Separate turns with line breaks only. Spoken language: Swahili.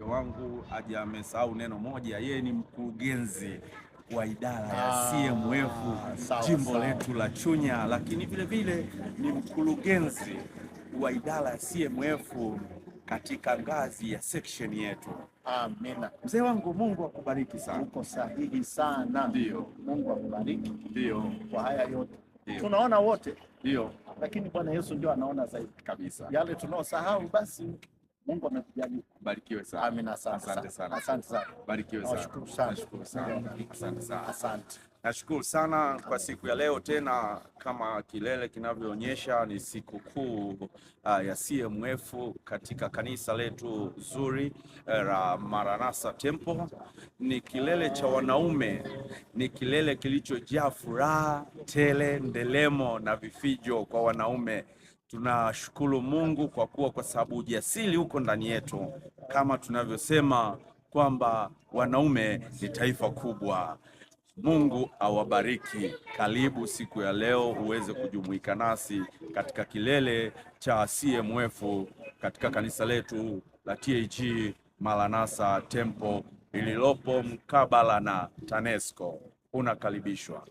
Mke wangu aje amesahau neno moja, yeye ni mkurugenzi wa idara ya CMF jimbo letu la Chunya, lakini vile vile ni mkurugenzi wa idara ya CMF katika ngazi ya section yetu.
Amina.
Mzee wangu, Mungu akubariki sana.
Uko sahihi sana.
Ndio.
Mungu akubariki.
Ndio.
Kwa haya yote.
Ndio.
Tunaona wote.
Ndio.
Lakini Bwana Yesu ndio anaona zaidi.
Kabisa.
Yale tunaosahau basi Mungu amekujalia.
Barikiwe sana.
Amina sana.
Asante sana.
Asante sana.
Barikiwe sana.
Nashukuru sana.
Nashukuru sana. Asante sana.
Asante.
Nashukuru sana kwa siku ya leo tena, kama kilele kinavyoonyesha ni siku kuu ya CMF katika kanisa letu zuri la Maranatha Temple. Ni kilele cha wanaume, ni kilele kilichojaa furaha tele, ndelemo na vifijo kwa wanaume. Tunashukuru Mungu kwa kuwa, kwa sababu ujasiri uko ndani yetu, kama tunavyosema kwamba wanaume ni taifa kubwa. Mungu awabariki. Karibu siku ya leo uweze kujumuika nasi katika kilele cha CMF katika kanisa letu la TAG Maranatha Temple lililopo mkabala na TANESCO. Unakaribishwa.